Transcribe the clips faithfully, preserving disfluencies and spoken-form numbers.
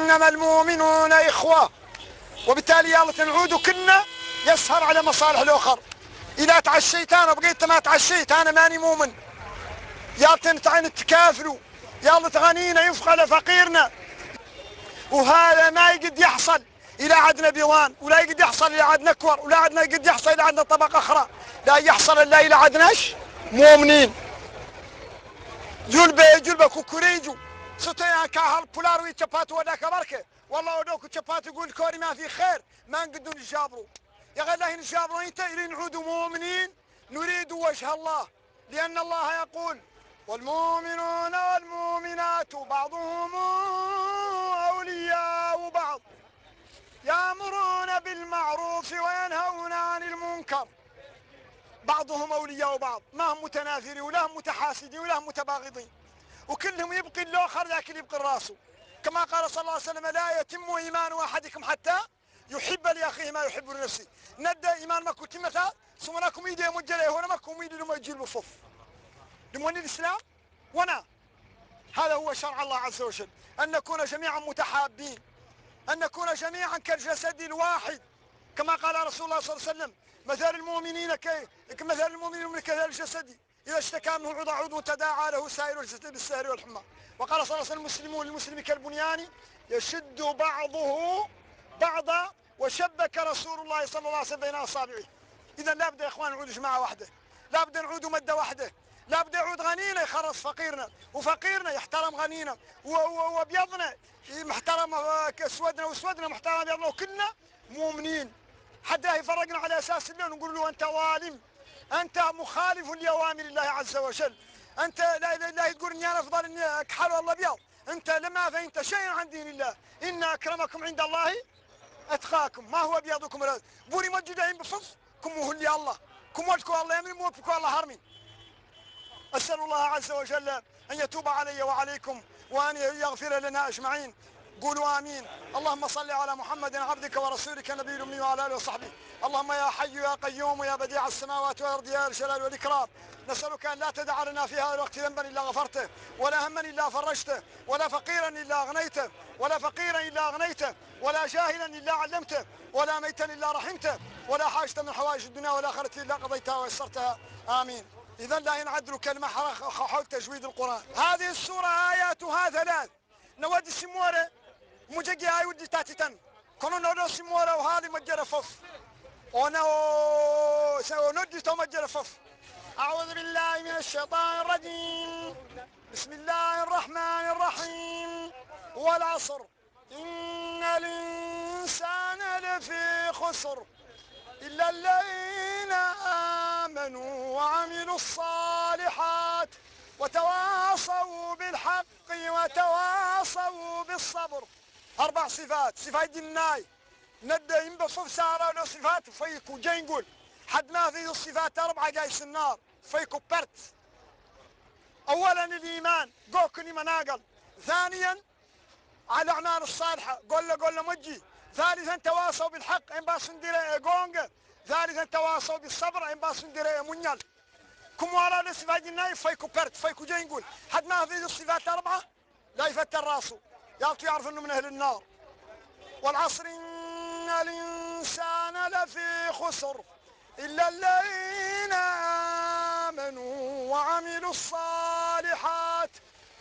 إنما المؤمنون إخوة. وبالتالي يالت نعودو كلنا يسهر على مصالح الأخر. إذا تعشيت أنا وبقيت ما تعشيت، أنا ماني مؤمن. يالت نتع-، نتكافلو. يالت غنينا ينفق على فقيرنا. وهذا ما يقد يحصل إلى عدنا بيضان، ولا يقد يحصل إلى عدنا كور، ولا عدنا يقد يحصل إلى عدنا طبقة أخرى. لا يحصل إلا إلى عدناش مؤمنين. Julbe, julbe kukureju. Soto ya ka hal pular wi capatu wada kabarke. Wallah, odo ku capatu gul kori ma fi khair. Man gidun jabru. Ya galahin jabru inte, ili nhudu mu'minin. Nuridu wajha Allah. لأن الله يقول: والمؤمنون والمؤمنات بعضهم أولياء بعض يأمرون بالمعروف وينهون عن المنكر. بعضهم أولياء بعض، ما هم متنافرين ولا هم متحاسدين ولا هم متباغضين، وكلهم يبقي الآخر ذاك اللي يبقي راسه. كما قال صلى الله عليه وسلم: لا يتم إيمان أحدكم حتى يحب لأخيه ما يحب لنفسه. Nada iman maku timata, sumana kum ide mujale, hona maku ide mo jil bufuf. Dimoni الإسلام. ونا، هذا هو شرع الله عز وجل، أن نكون جميعا متحابين، أن نكون جميعا كالجسد الواحد، كما قال رسول الله صلى الله عليه وسلم: مثل المؤمنين كي-، كمثل المؤمنين كمثل الجسد إذا اشتكى منه عضو، عضو تداعى له سائر الجسد بالسهر والحمى. وقال صلى الله عليه وسلم: المسلم للمسلم كالبنيان يشد بعضه بعضا وشبك رسول الله صلى الله عليه وسلم بين أصابعه. إذن لا بد يا إخوان نعود جماعة واحدة، لا بد نعود مدة واحدة، لا بد يعود غنينا يخرص فقيرنا، وفقيرنا يحترم غنينا، و-، و-، وبيضنا محترم، آه، اسودنا، واسودنا محترم بيضنا، وكلنا مؤمنين. حتى يفرقنا على أساس اللون، نقول له: أنت ظالم، أنت مخالف لأوامر الله عز وجل، أنت لا إله إلا الله، تقول إني أنا أفضل، إني أكحل والله بيض. أنت لما فهمت شيئا عن دين الله، إن أكرمكم عند الله أتقاكم. ما هو بيضكم ولا، بوري مجدين بفض، كم هو اللي الله، كم وجهكم الله يمين، موفقكم الله هرمين. أسأل الله عز وجل أن يتوب علي وعليكم، وأن يغفر لنا أجمعين. قولوا آمين. اللهم صل على محمد عبدك ورسولك النبي الأمي وعلى آله وصحبه. اللهم يا حي يا قيوم يا بديع السماوات والأرض يا ذا الجلال والإكرام، نسألك أن لا تدع لنا في هذا الوقت ذنبا إلا غفرته، ولا هما إلا فرجته، ولا فقيرا إلا أغنيته، ولا فقيرا إلا أغنيته، ولا جاهلا إلا علمته، ولا ميتا إلا رحمته، ولا حاجة من حوائج الدنيا والآخرة إلا قضيتها ويسرتها. آمين. إذن لا ينعدل كلمة حول تجويد القرآن. هذه السورة آياتها ثلاث. Nowadi simore, mujegi ay wudi tatitan. Kono nodo simore o hali majere fof. Ona o, se o noddi to majere fof. أعوذ بالله من الشيطان الرجيم. بسم الله الرحمن الرحيم. والعصر. إن الإنسان لفي خسر. إلا الذين آمنوا وعملوا الصالحات وتواصوا بالحق وتواصوا بالصبر. أربع صفات، صفات جناي. Nada imba fof sara no صفات, fay ku jengul. حد ما في الصفات أربعة جاي سنار, fay ku pert. أولا الإيمان, gokni managal. ثانيا الأعمال الصالحة, golle, golle mojji. ثالثا تواصوا بالحق, en ba sundire e gonge. ثالثا تواصوا بالصبر, en ba sundire e muñal. Kum wara no صفات جناي, fay ku pert, fay ku jengul. حد ما في الصفات أربعة, لا يفتر راسه. يا رب يعرف إنه من أهل النار. والعصر إن الإنسان لفي خسر. إلا الذين آمنوا وعملوا الصالحات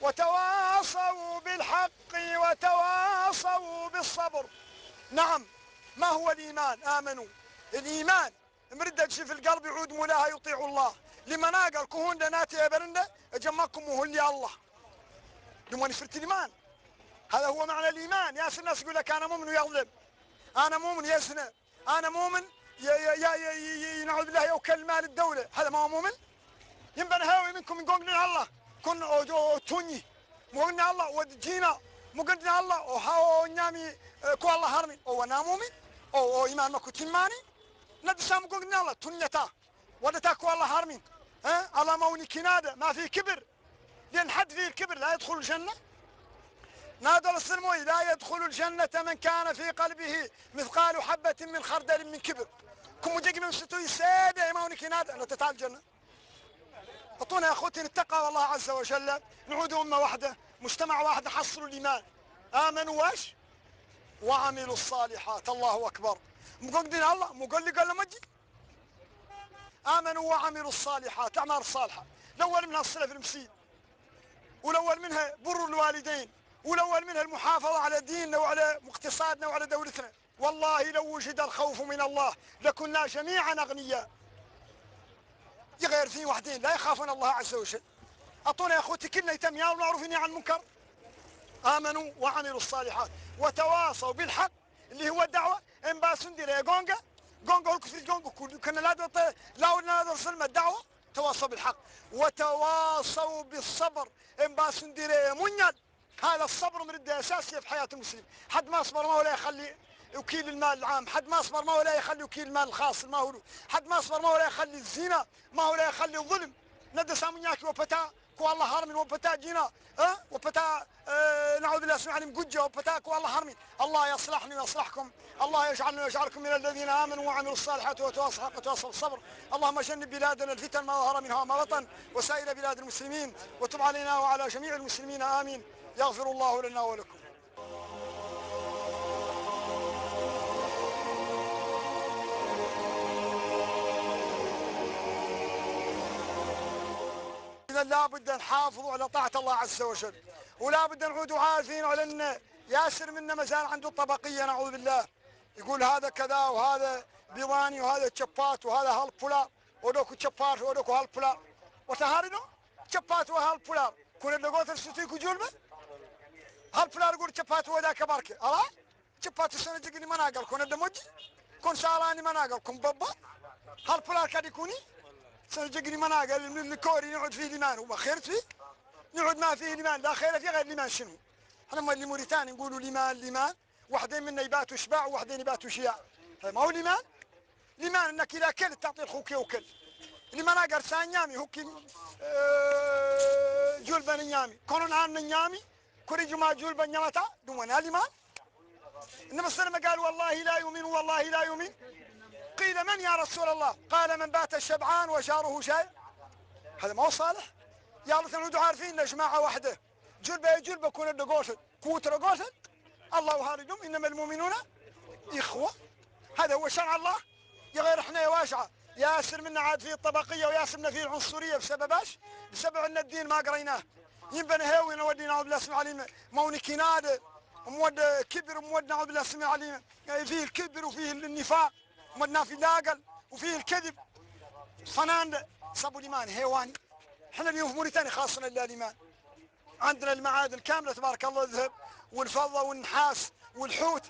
وتواصوا بالحق وتواصوا بالصبر. نعم، ما هو الإيمان؟ آمنوا. الإيمان مرد شي في القلب يعود مولاها يطيع الله. لمن قال كهون دناتي أبرنده أجمعكم وهو اللي الله. دموني فرت الإيمان. هذا هو معنى الإيمان. يا الناس يقول لك: "أنا مؤمن"، ويظلم. "أنا مؤمن"، يزنى. "أنا مؤمن"، ي-، ي-، ي-، ي-، ي-، نعوذ بالله، يوكل مال الدولة. هذا ما هو مؤمن؟ ينبغي هاوي منكم يقول لنا الله. كن أو جو توني. مؤمن الله ودجينا. مؤمن الله وهاو نامي، آه، كو الله هرمي. أو أنا مؤمن. أو، أو إيمان ما كنت ماني. لا تسام يقول لنا الله. تونيتا. ولا تاكو الله هرمي. ها؟ الله موني كنادة. ما في كبر. لأن حد فيه الكبر لا يدخل الجنة. نادى السلموي: "لا يدخل الجنة من كان في قلبه مثقال حبة من خردل من كبر". كم جاك من ستوي سيدة إمام كنادة، أنا تتعال الجنة. أعطونا يا أخوتي نتقى الله عز وجل، نعود أمة واحدة، مجتمع واحد، نحصل الإيمان. آمنوا واش؟ وعملوا الصالحات. الله أكبر. Mugog din Allah, mugog li galla majji. آمنوا وعملوا الصالحات، أعمال صالحة. الأول منها الصلة في المسيد، والأول منها بر الوالدين، والأول منها المحافظة على ديننا وعلى اقتصادنا وعلى دولتنا. والله لو وجد الخوف من الله لكنا جميعا أغنياء. يغير في وحدين لا يخافون الله عز وجل. أعطونا يا أخوتي كلنا يتم يا المعروف ينهى عن المنكر. آمنوا وعملوا الصالحات وتواصوا بالحق اللي هو الدعوة. إن باسون ديري جونجا، جونجا هو الكفر جونجا كل كنا لا دوت، لا ولنا لا دوت سلم الدعوة. تواصوا بالحق وتواصوا بالصبر. إن باسون ديري منيل. هذا الصبر مرد أساسي في حياة المسلم. حد ما صبر ما هو لا يخلي وكيل المال العام، حد ما صبر ما هو لا يخلي وكيل المال الخاص ما هو له، حد ما صبر ما هو لا يخلي الزنا، ما هو لا يخلي الظلم. ندس أمنياك وبتا كو الله هارمين وبتا جينا، أه؟ وبتا، أه، نعوذ بالله سبحانه من قجة وبتا كو الله هارمين. الله يصلحني ويصلحكم. الله يجعلنا ويجعلكم من الذين آمنوا وعملوا الصالحات وتواصوا الحق وتواصوا الصبر. اللهم جنب بلادنا الفتن ما ظهر منها وما بطن، وسائر بلاد المسلمين، وتب علينا وعلى جميع المسلمين. آمين. يغفر الله لنا ولكم. إذا لا بد نحافظوا على طاعة الله عز وجل، ولا بد نعودوا عارفين على أن ياسر منا مازال عنده الطبقية، نعوذ بالله. يقول هذا كذا وهذا بيضاني وهذا تشبات وهذا هالبولا، ودوكو تشبات ودوكو هالبولا. وتهارنو تشبات وهالبولا. كون اللي قوت السوتي كجول به. هالبولا يقول تشبات وذاك باركة. ألا؟ Cippaatu sana jegini manaagal kon adda mojji. Kon saalaani manaagal kon babba. Hal pulaar kadi kuni. Sana jegini manaagal, li koori نعود فيه الإيمان وما خير فيه. نعود ما فيه الإيمان، لا خير فيه غير الإيمان شنو؟ إحنا ما اللي موريتاني نقولوا الإيمان، الإيمان. واحدين منا يباتوا شباع وواحدين يباتوا شياع. هذا ما هو الإيمان. الإيمان إنك إذا كلت تعطي لخوك يوكل. الإيمان أقر سانيامي هو كي، آه، جول بنيامي. كونون عن نيامي. كوري جماعة جول بنيامتا. دوما الإيمان. النبي صلى الله عليه وسلم قال: "والله لا يؤمن، والله لا يؤمن." قيل: "من يا رسول الله؟" قال: "من بات شبعان وجاره جائع." هذا ما هو صالح. يا الله، نعود عارفين إن جماعة واحدة. جلبة يا جلبة، كون الدقوشة، كوت رقوشة. الله هاردم، إنما المؤمنون إخوة. هذا هو شرع الله. يا غير إحنا يا واشعة. ياسر منا عاد فيه الطبقية وياسر منا فيه العنصرية بسبب إيش؟ بسبب أن الدين ما قريناه. ينبني هاوي نودي نعوذ بالله السميع العليم. موني كنادة، مود كبر، مود نعوذ بالله السميع العليم. يعني فيه الكبر وفيه النفاق، مود نافي لاقل، وفيه الكذب. فنان صابوا الإيمان هيواني. إحنا اليوم في موريتانيا خاصنا إلا الإيمان. عندنا المعادن كاملة تبارك الله، الذهب والفضة والنحاس والحوت.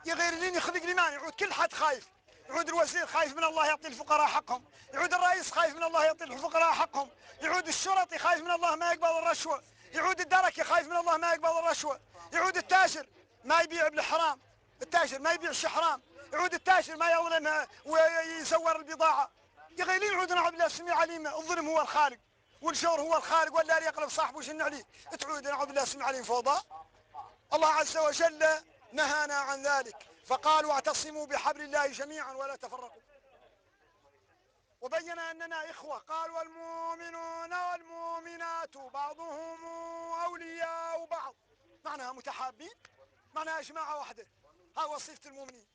يا غير اللي يخلق الإيمان يعود كل حد خايف. يعود الوزير خايف من الله يعطي الفقراء حقهم، يعود الرئيس خايف من الله يعطي الفقراء حقهم، يعود الشرطي خايف من الله ما يقبل الرشوة، يعود الدركي خايف من الله ما يقبل الرشوة، يعود التاجر ما يبيع بالحرام، التاجر ما يبيعش حرام، يعود التاجر ما يظلم، آه، ويزور البضاعة. يا غير اللي يعود نعوذ بالله السميع العليم، الظلم هو الخالق. والجور هو الخالق، ولا يقلب صاحبه جن عليه. تعود نعوذ بالله السميع العليم فوضى. الله عز وجل نهانا عن ذلك، فقال: "واعتصموا بحبل الله جميعا ولا تفرقوا". وبين أننا إخوة، قال: "والمؤمنون والمؤمنات بعضهم أولياء بعض". معناها متحابين، معناها جماعة واحدة. ها وصيفة المؤمنين.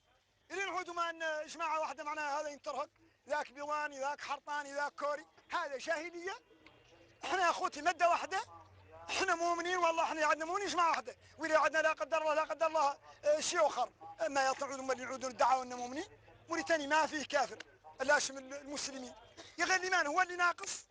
إلين عودوا ما أن جماعة واحدة معناها هذا ينترهق، ذاك بيضاني، ذاك حرطاني، ذاك كوري. هذا جاهلية. إحنا يا أخوتي مدة واحدة، إحنا مؤمنين والله، إحنا عندنا مؤمنين جماعة واحدة. وإذا عندنا لا قدر الله، لا قدر الله، آه، شيء آخر. أما يطلعوا ثم اللي يعودوا الدعوة إنهم مؤمنين، موريتاني ما فيه كافر. الهاشم المسلمين. يا غير الإيمان هو اللي ناقص.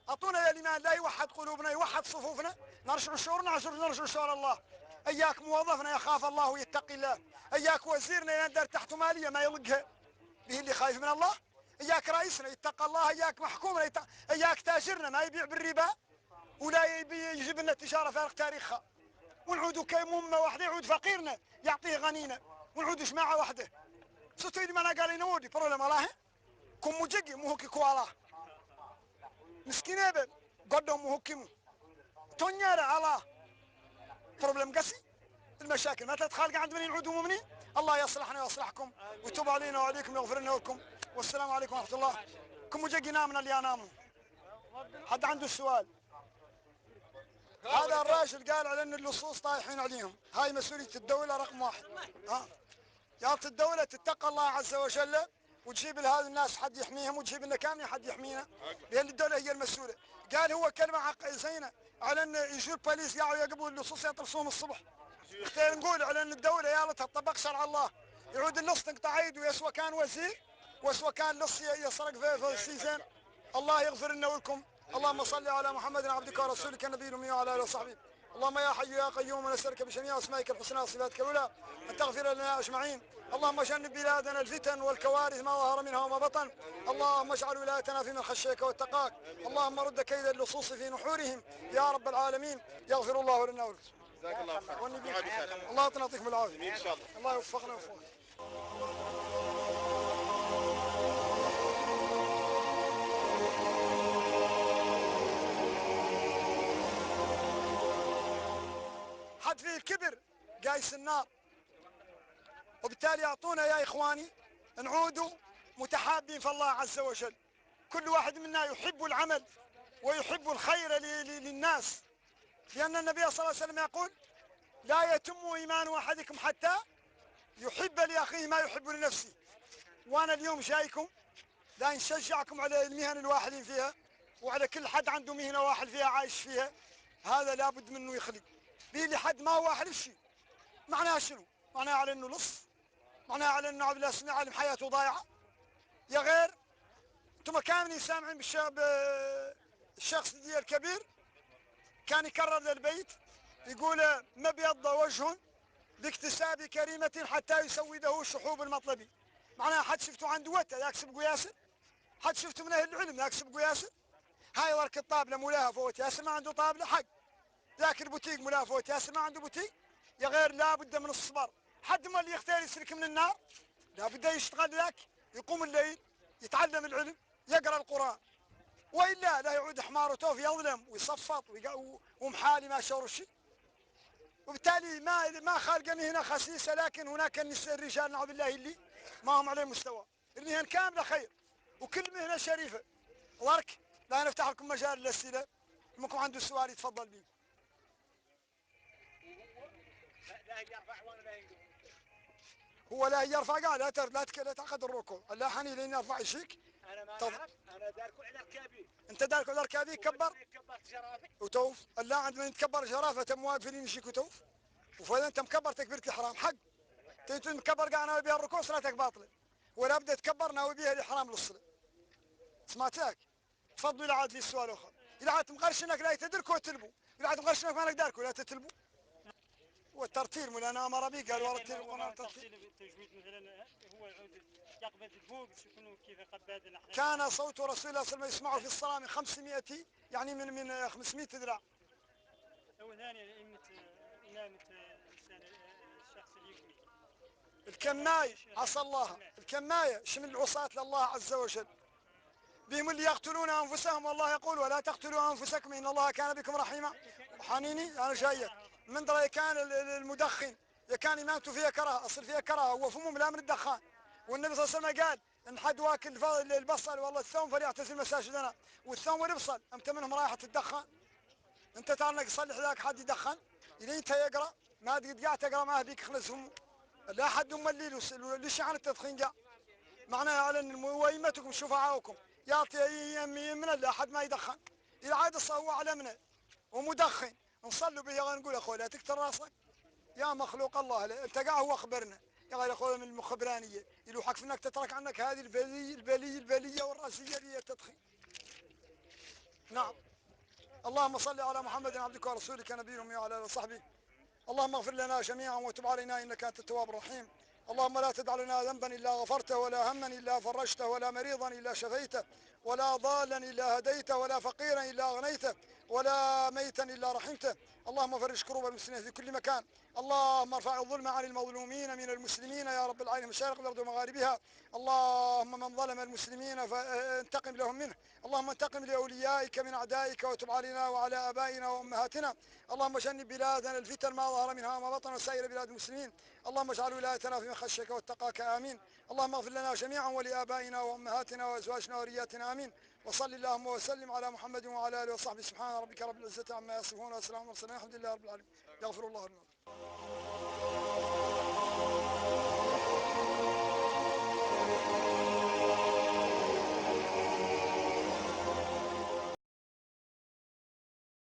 أعطونا يا الإيمان لا يوحد قلوبنا، يوحد صفوفنا، نرجع شعورنا، نرجع، نرجع شعور الله. أياك موظفنا يخاف الله ويتقي الله، أياك وزيرنا إذا دار تحته مالية ما يلقها، به اللي خايف من الله. أياك رئيسنا يتقى الله، أياك محكومنا يتقى، أياك تاجرنا ما يبيع بالربا ولا يبي يجيب لنا التجارة فارغ تاريخها. ونعود كيم أمة واحدة، يعود فقيرنا يعطيه غنينا، ونعود جماعة واحدة. ستو إذا ما أنا قال لنا ودي، بروبلم الله. Komo jegi muhuki ko ala. Miskine be, godo muhukimu. Tonyara ala. Problem gasi. المشاكل ما تتخالق عند من يعودوا مؤمنين. الله يصلحنا ويصلحكم ويتوب علينا وعليكم ويغفر لنا ولكم. والسلام عليكم ورحمة الله. Komo jegi namna اللي أنامو. حد عنده سؤال؟ هذا الراجل قال على أن اللصوص طايحين عليهم. هاي مسؤولية الدولة رقم واحد. ها؟ يا ريت الدولة تتقى الله عز وجل وتجيب لهذه الناس حد يحميهم، وتجيب لنا كاملين حد يحمينا، لأن الدولة هي المسؤولة. قال هو كلمة حق زينة على أن يجوا البوليس قاعوا يقبضوا اللصوص يطرسوهم الصبح. اختير نقول على أن الدولة يا ريتها تطبق شرع الله. يعود اللص تقطع يده، يسوى كان وزير وسوى كان لص يسرق في، في السيزان. الله يغفر لنا ولكم. اللهم صل على محمد عبدك ورسولك النبي الأمي وعلى آله وصحبه. اللهم يا حي يا قيوم، نسألك بجميع أسمائك الحسنى وصفاتك العلى أن تغفر لنا أجمعين. اللهم جنب بلادنا الفتن والكوارث ما ظهر منها وما بطن. اللهم اجعل ولايتنا في من خشيك واتقاك. اللهم رد كيد اللصوص في نحورهم يا رب العالمين. يغفر الله لنا ولكم. جزاك الله خير. والنبي. الله يعطيكم العافية. إن شاء الله. الله يوفقنا ويوفقك. حد فيه الكبر قايس النار. وبالتالي أعطونا يا إخواني نعودوا متحابين في الله عز وجل. كل واحد منا يحب العمل ويحب الخير ل-، ل-، للناس، لأن النبي صلى الله عليه وسلم يقول: "لا يتم إيمان أحدكم حتى يحب لأخيه ما يحب لنفسه". وأنا اليوم جايكم لا نشجعكم على المهن الواحد فيها، وعلى كل حد عنده مهنة واحد فيها عايش فيها، هذا لابد منه يخلي. بيه لحد ما هو واحد في شيء، معناها شنو؟ معناها على إنه لص؟ معناها على إنه عبد الله سنة عالم حياته ضايعة؟ يا غير، أنتم كاملين سامعين بالش-، ب-، الشخص دي الكبير كان يكرر ذا البيت، يقول: "ما بيض وجه باكتساب كريمة حتى يسوده شحوب المطلب". معناها حد شفتوا عنده وتا يكسب قياسه؟ حد شفتوا من أهل العلم يكسب قياسه؟ هاي ورك الطابلة مولاها فوت ياسر، ما عنده طابلة حق. ذاك البوتيك مولاها فوت ياسر، ما عنده بوتيك. يا غير، لا بد من الصبر. حد ما اللي يختار يسلك من النار، لا بد يشتغل ذاك، يقوم الليل، يتعلم العلم، يقرأ القرآن. وإلا لا يعود حمار وتوف يظلم ويصفط ويق-، و-، ومحالي ما شور شيء. وبالتالي ما، ما خالقة مهنة خسيسة، لكن هناك النساء الرجال نعوذ بالله اللي ما هم على مستوى. المهن كاملة خير، وكل مهنة شريفة. ورك، لا نفتح لكم مجال للأسئلة، منكم عنده سؤال يتفضل به. لا يرفع ولا لا ينقل. هو لا يرفع قاع، لا تر-، لا تك-، لا تعقد الركوع. لا حني لين يرفع يشيك. انا ما تض- اعرف، انا دارك على ركابي. انت دارك على ركابي، كبر. كبرت جرافي. وتوف. لا، عند من يتكبر جرافة، تم واقف لين يشيك وتوف. وفعلا انت مكبر تكبيرة الإحرام، حق. انت، انت مكبر قاع ناوي بها الركوع، صلاتك باطلة. ولا بد تكبر ناوي بها الإحرام للصلاة. سمعتك؟ تفضلوا إلى عاد لي السؤال آخر. إلى عاد مقرشنك لا يتدركوا وتلبوا. إلى عاد مقرشنك مالك دارك ولا تتلبوا. والترتيل مولانا أمر به، قال: "ورتل القرآن ترتيل". التجويد مثلًا هو يعود يقبض البوق، شكون كيف قبض نحن؟ كان صوت رسول الله صلى الله عليه وسلم يسمع في الصلاة من خمسمائة، يعني من، من خمسمائة ذراع. أو ثاني إمة، إمامة الإنسان، الشخص اللي يكمل. الكماية، عصى الله، الكماية، شمل العصاة لله عز وجل. بهم اللي يقتلون أنفسهم، والله يقول: "ولا تقتلوا أنفسكم إن الله كان بكم رحيما". وحنيني، أنا جاية. من درى كان ال-، ال-، المدخن، يا كان إمامته فيها كراهة، أصل فيها كراهة، هو فمه ملا من الدخان. والنبي صلى الله عليه وسلم قال: "إن حد واكل الف-، البصل ولا الثوم فليعتزل مساجدنا". والثوم والبصل، أنت منهم رايحة تدخن؟ أنت تعال نقص صلي حذاك حد يدخن؟ إذا أنت يقرأ، ما تقد قاعد تقرأ، ما بيك خلصهم. لا حد يملي له س-، له شيء عن التدخين جاء. معناها على أن الم-، وأئمتكم شفعاؤكم. يعطي أي يم-، يمنا لا حد ما يدخن. إذا عاد الص-، هو علمنا ومدخن، نصلوا به، يا غير نقول: "أخوي، لا تكتر راسك. يا مخلوق الله، لا." أنت قاعد هو أخبرنا. يا غير أخوي من المخبرانية. يلو حق في إنك تترك عنك هذه البلي-، البلي-، البلية والرأسية اللي هي التدخين. نعم. اللهم صل على محمد عبدك ورسولك النبي الأمي وعلى آله وصحبه. اللهم اغفر لنا جميعا وتب علينا إنك أنت التواب الرحيم. اللهم لا تدع لنا ذنبا إلا غفرته، ولا هما إلا فرجته، ولا مريضا إلا شفيته، ولا ضالا إلا هديته، ولا فقيرا إلا أغنيته، ولا ميتا إلا رحمته. اللهم فرج كروب المسلمين في كل مكان. اللهم ارفع الظلم عن المظلومين من المسلمين يا رب العالمين، مشارق الأرض ومغاربها. اللهم من ظلم المسلمين فانتقم لهم منه. اللهم انتقم لأوليائك من أعدائك، وتب علينا وعلى آبائنا وأمهاتنا. اللهم جنب بلادنا الفتن ما ظهر منها وما بطن، وسائر بلاد المسلمين. اللهم اجعل ولايتنا في من خشيك واتقاك. آمين. اللهم اغفر لنا جميعا ولآبائنا وأمهاتنا وأزواجنا وذرياتنا. آمين. وصل اللهم وسلم على محمد وعلى آله وصحبه. سبحان ربك رب العزة عما يصفون، وسلام على المرسلين، والحمد لله رب العالمين. يغفر الله لنا.